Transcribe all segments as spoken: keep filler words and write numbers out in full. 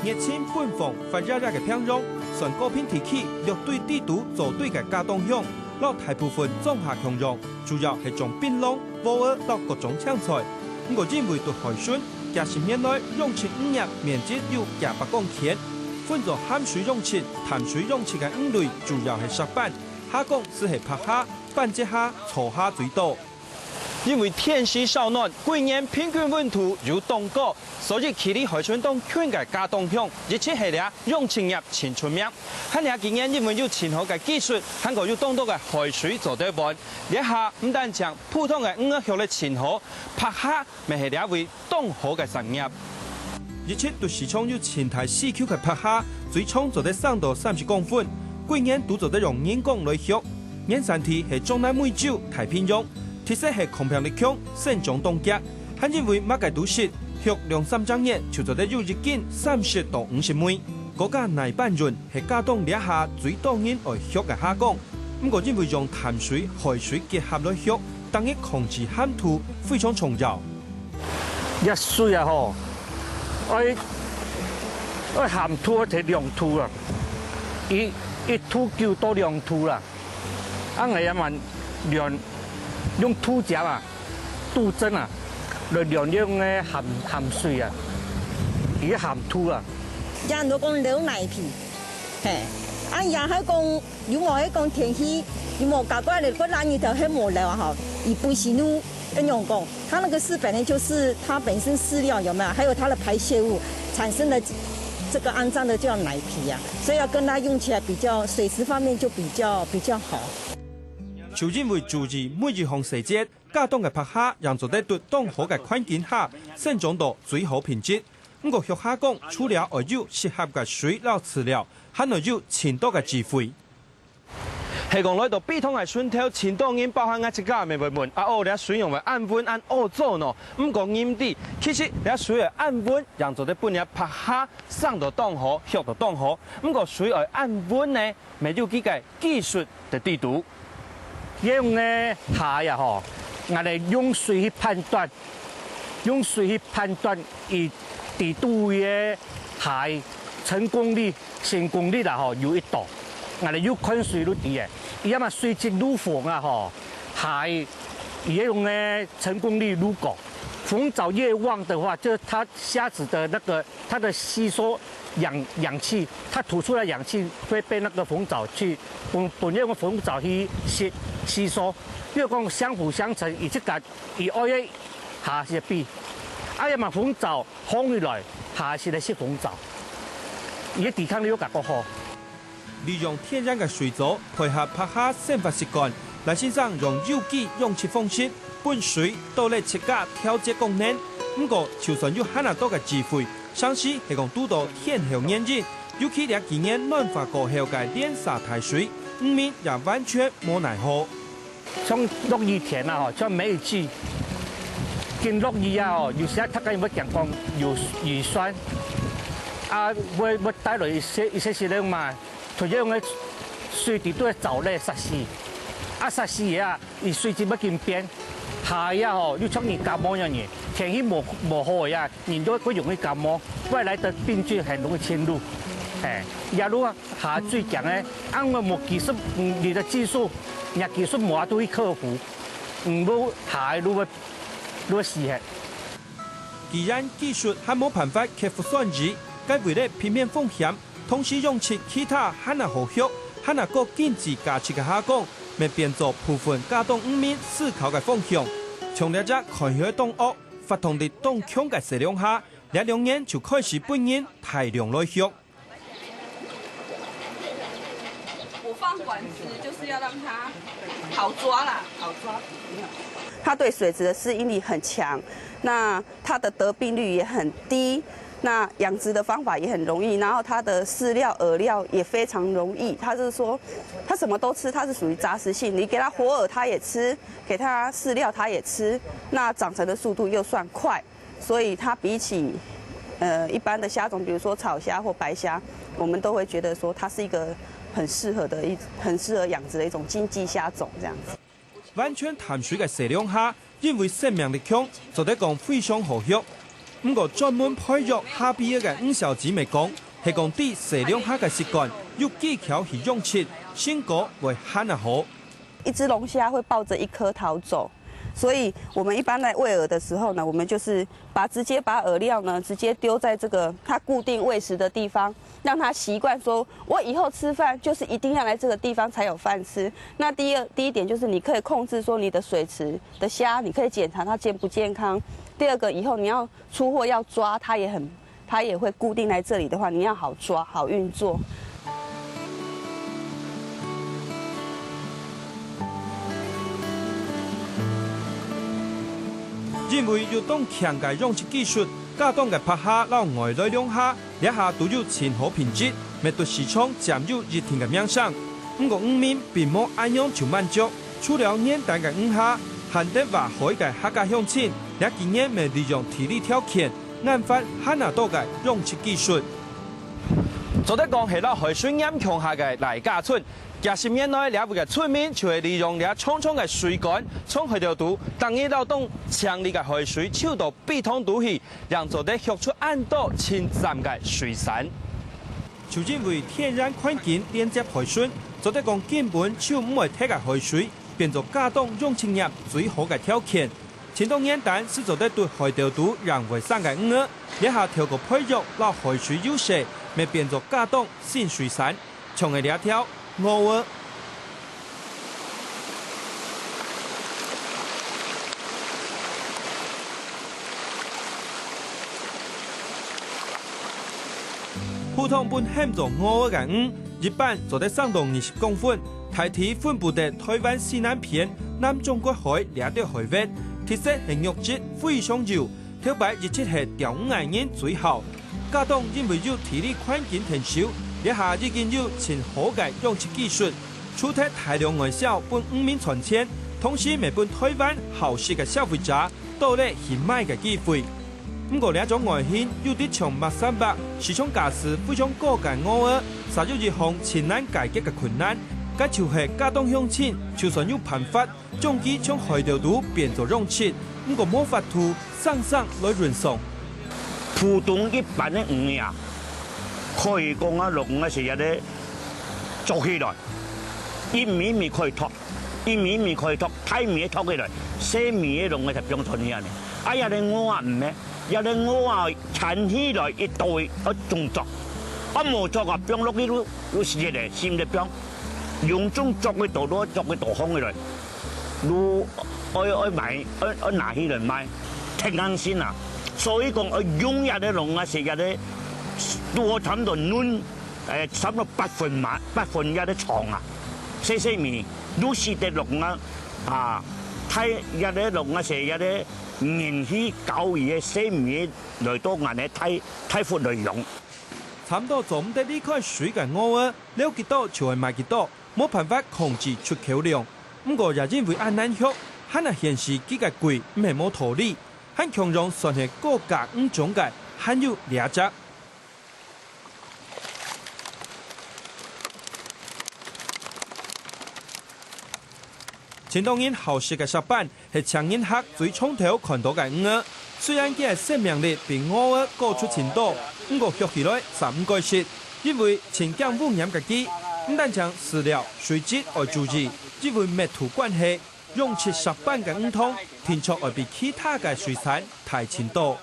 熱情奔放、發熱熱个平陽，算高屏地區六堆底肚做堆个家當鄉，摎大部分莊下共樣，主要係種檳榔、蝸仔摎各種青菜。毋過因為對海脣，幾十年來養殖漁業面積有幾百公頃，分做鹹水養殖、淡水養殖个魚類主要係石斑， 蝦公就係白蝦、斑節蝦、草蝦最多。因為天時燒暖，歸年平均溫度有當高，所以距離海脣當近个佳冬鄉，一直係這養殖業盡出名。還這幾年因為有盡好个技術，還過有當多个海水做得換，這下毋單淨普通个魚仔畜得盡好，白蝦乜係這位 當好个產業。一直對市場有盡大需求个白蝦，最長做得生到三十公分，歸年都做得用人工來畜。原產地係中南美洲太平洋，特色係抗病力強，生長當遽，還因為麼个都食，畜兩三隻月就做得有一斤三十到五十尾。高價泥斑膶係佳冬這下最多人愛畜个蝦公，毋過因為用淡水、海水結合來畜， 逐日控制鹹度非常重要。這水啊吼，愛，愛鹹度愛提兩度啦，一，一度九到兩度啦。啊，𠊎也蠻量，用度針啊，度針啊，來量用个鹹，鹹水啊，佢个鹹度啊。這人都講流奶皮，嘿，啊，也還講 如果係講天氣，如果搞怪了，過冷日頭係無流啊吼，佢本身就，怎樣講，它那個飼本來就是它本身飼料有沒有，還有它的排泄物產生的這個骯髒的叫奶皮啊，所以要跟它用起來比較，水質方面就比較，比較好。就因為注意每一項細節，佳冬个白蝦正做得在當好个環境下生長到最好品質。毋過畜蝦公除了愛有適合个水摎飼料，還愛有盡多个智慧。 係講來到陂塘个脣頭，盡多人包含𠊎自家乜會問：「啊哦，這水仰會恁溫恁屙糟呢？」毋過毋知，其實這水會恁溫，正做得分這白蝦生到當好，畜到當好。毋過水愛恁溫呢，乜有幾个技術在底肚。這樣个蝦仔啊吼，𠊎兜用水去判斷，用水去判斷佢底肚个蝦成功率 成功率啦吼，有幾多。𠊎兜有看水就知个，佢這下水質愈黃啊吼，蝦佢个成功率愈高。紅藻越旺的話，就是它蝦子的那個它的吸收氧，氧氣，它吐出來氧氣會被那個紅藻去，分，分那個紅藻去吸，吸收。比如講相輔相成，佢自家，佢愛个蝦就比，啊，這下紅藻 紅起來，蝦就來食紅藻，佢个抵抗力又較過好。利用天然个水槽，配合白蝦生活習慣，賴先生用有機養殖方式，分水倒來自家調節功能。毋過，就算有恁多个智慧，常時係講堵到天候原因，尤其這幾年暖化過後个連續大水，魚民也完全無奈何。 像落雨天啊吼，像梅雨季，緊落雨啊吼，有時啊，大家會驚講有雨刷，啊，會，會帶來一些，一些些个嘛，同樣个水底肚个藻類殺死，啊，殺死啊，佢水質會緊變，下雨啊吼，又像人感冒樣呢，天氣無，無好个啊， 人就會容易感冒，外來的病菌很容易侵入。哎，假如啊，蝦最強个，啊，𠊎無技術，嗯，你个技術，若技術無法度去克服，嗯，就蝦就會，就會死忒。既然技術還無辦法克服酸雨，該為了避免風險，同時養殖其他還較好畜、還較高經濟價值个蝦公，乜變做部分佳冬漁民思考个方向。像這隻看起來當惡、 活動力當強个細龍蝦，這兩年就開始分人大量來畜。我放管子就是要讓它好抓啦，好抓。它對水質的適應力很強，那它的得病率也很低，那養殖的方法也很容易，然後它的飼料、饵料也非常容易。它是說，它什麼都吃，它是屬於雜食性，你給它活饵它也吃，給它飼料它也吃，那長成的速度又算快。 所以它比起，呃，一般的蝦種，比如說草蝦或白蝦，我們都會覺得說它是一個很適合的一，很適合養殖的一種經濟蝦種這樣子。完全淡水个細龍蝦，因為生命力強，做得講非常好畜。毋過專門培育蝦皮仔个吳小姐乜講，係講知細龍蝦个習慣，有技巧去養殖，成果會還較好。一隻龍蝦會抱著一顆逃走，所以我們一般在餵餌的時候呢，我們就是把，直接把餌料呢，直接丟在這個牠固定餵食的地方，讓牠習慣說，我以後吃飯就是一定要來這個地方才有飯吃。那第二，第一點就是你可以控制說你的水池的蝦，你可以檢查牠健不健康。第二個，以後你要出貨要抓，牠也很，牠也會固定在這裡的話，你要好抓，好運作。 因為有當強个養殖技術，佳冬个白蝦摎外來龍蝦，這下都有盡好品質，乜對市場佔有一定个名聲。毋過，吳明並無恁樣就滿足，除了原單个魚蝦，還得挖海个客家鄉親，這幾年乜利用地理條件，研發還較多个養殖技術。做得講係摎海水黏共下个賴家村， 幾十年來，這位个村民就係利用這長長个水管，從海頭肚，逐日摎當清麗个海水泅到陂塘肚去，正做得畜出恁多盡讚个水產。就因為天然環境連接海脣，做得講根本就毋會忒个海水，變做佳冬養殖業最好个條件。 盡多原單斯做得對海頭肚仰會生个魚仔，這下透過培育摎海水優勢，乜變做佳冬新水產，像係這條蚵仔。普通分喊做蚵仔个魚，一般做得生到二十公分， 大體分布在臺灣西南片、南中國海這兜海域，特色係肉質非常幼，頭擺一直係釣魚仔人最好。佳冬因為有地理環境𢯭手，這下已經有盡好个養殖技術，除忒大量外銷分漁民賺錢，同時乜分臺灣好食个消費者 多了去買个機會。毋過這種外形有滴像抹三白，市場價數非常高个蚵仔，煞有一項盡難解決个困難，該就係佳冬鄉親就算有辦法將佢從海頭肚變做養殖，毋過無法度生生來運送。普通一般个魚啊，可以講啊，攏啊係這个捉起來，一尾尾可以托。 一尾尾可以托，大尾个托起來，細尾个攏愛放轉去恁呢。啊，這个蚵仔毋係，這个蚵仔牽起來一到位愛種捉，啊，無捉啊，放落去就，就死个咧，心咧放。用種捉个多，捉个多放起來，就愛，愛賣，愛，愛拿起來賣，忒安心啊。所以講，愛用這个籠啊，係這个，都差毋多嫩 誒，差毋多八分嘛，八分這个長啊，細細尾，就使得籠啊，啊，大，這个籠啊，係這个年紀較大个細尾來到𠊎个大，大窟來用。差毋多做毋得離開水个蚵仔，撈幾多就愛賣幾多，無辦法控制出口量。毋過也因為恁難畜，還係現時佢个貴，毋係無道理，還共樣算係高價魚種个，還有這隻。 盡多人好食个石斑，係青仁客最常透看到个魚仔。雖然佢个生命力比蚵仔高出盡多，毋過畜起來煞毋該食，因為盡驚污染个佢，毋單淨飼料、水質愛注意，因為密度關係，養殖石斑个魚塘，定著愛比其他个水產大盡多。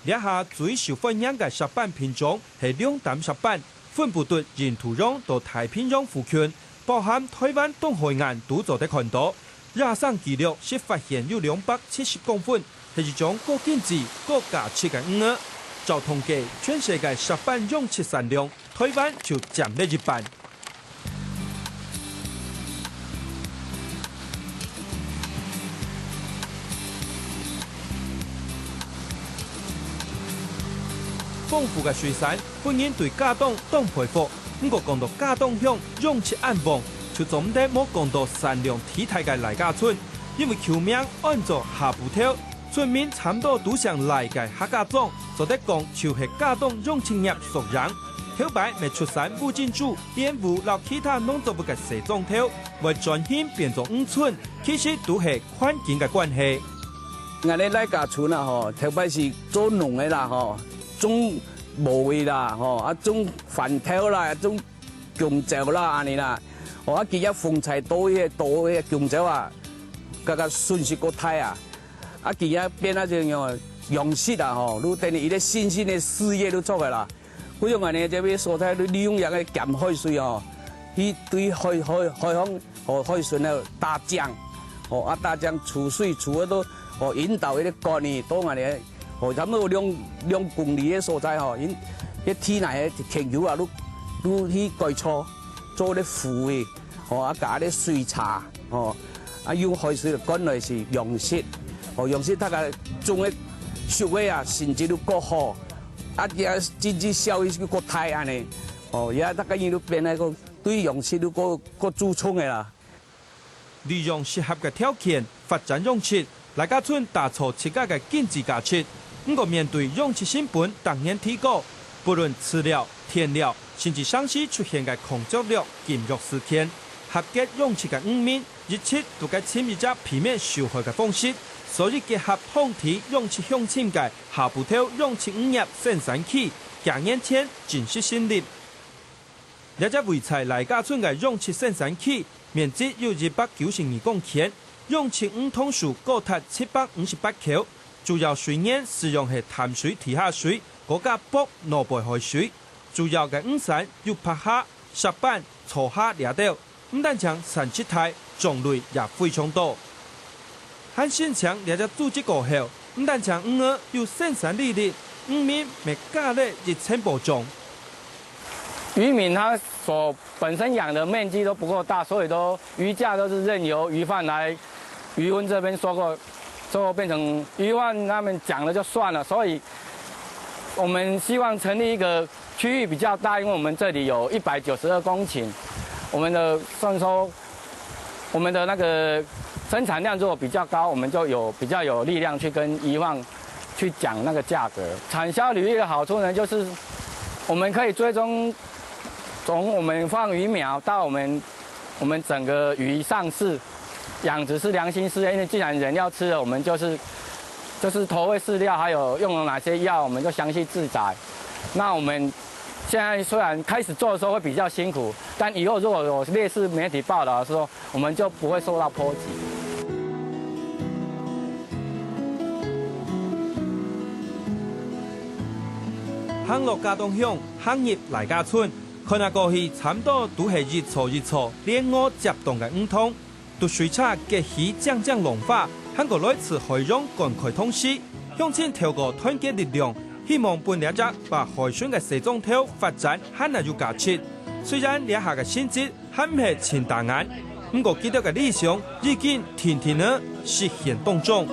這下最受歡迎个石斑品種係龍膽石斑，分布對印度洋到太平洋附近，包含臺灣東海岸都做得看到。野生紀錄係發現有兩百七十公分，係一種高經濟、高價值个魚仔。照統計，全世界石斑養殖產量 臺灣就佔了一半。豐富个水產，分人對佳冬當佩服。毋過講到佳冬鄉養殖恁旺，就做毋得無講到產量第一大个賴家村，因為舊名安做下埔頭， 村民差毋多都姓賴个客家莊，做得講就係佳冬養殖業縮影。頭擺乜出產烏珍珠、蓮霧摎其他農作物个細莊頭，會轉型變做漁村，其實都係環境个關係。𠊎等大家村啊吼，頭擺係做農个啦吼，種禾仔啦吼，啊種番豆啦，種弓蕉啦恁呢啦。哦，啊今日風颱倒去，倒个弓蕉啊，該个損失過大啊。啊今日變啊種樣，養殖啊吼，就等於一個新興个事業就出來啦。 故所𠊎等這位所在利用這个減海水哦，去對海，海，海洋和海脣个打槳，哦，啊打槳儲水，儲个都，哦，引導一个管呢，到𠊎等，哦，差不多兩，兩公里个所在吼，因，該地泥个田坵啊，都，都去改造，做个湖个。 吼，啊加个水車，吼，啊用海水灌來係養殖，吼，養殖大家種个熟个啊，成績都過好，啊也經濟效益就過大恁呢，吼，也大家人都變來講對養殖都過，過注重个啦。利用適合个條件發展養殖， 賴家村打造自家个經濟價值。毋過面對養殖成本逐年提高，不論飼料、田料，甚至城市出現个空作量禁藥事件，合格養殖个漁民一直都該尋一隻避免受害个方式，所以結合當地養殖鄉鎮个下埔頭養殖漁業生產區，幾年前正式成立。 這隻位在賴家村个養殖生產區，面積有一百九十二公頃，養殖魚塘數高達七百五十八口，主要水源使用係淡水地下水，過加駁外背海水。主要个魚產有白蝦、石斑、草蝦這兜，毋單淨產值大，種類也非常多。 還申請這隻組織過後，毋單淨魚仔有生產利益，漁民乜加了一層保障。漁民他所本身養的面積都不夠大，所以都魚價都是任由魚販來漁塭這邊收購，最後變成魚販他們講了就算了。所以我們希望成立一個區域比較大，因為我們這裡有一百九十二公頃，我們的算收 我們的那個生產量如果比較高，我們就有比較有力量去跟魚販去講那個價格。產銷履歷的好處呢，就是我們可以追蹤，從我們放魚苗到我們，我們整個魚上市，養殖是良心事業，因為既然人要吃了，我們就是就是投喂飼料，還有用了哪些藥，我們就詳細記載。那我們現在雖然開始做的時候會比較辛苦，但以後如果有類似媒體報導的時候，我們就不會受到波及。行落佳冬鄉，行入賴家村，看啊過去差毋多都係一座一座連禾接檔个魚塘。 都水車結起靚靚浪花，還過來自海洋灌溉同時，鄉親透過團結力量，希望分這隻把海脣个細莊頭發展還較有價值。雖然這下个成績還毋係盡打眼，毋過佢兜个理想已經定定仔實現當中。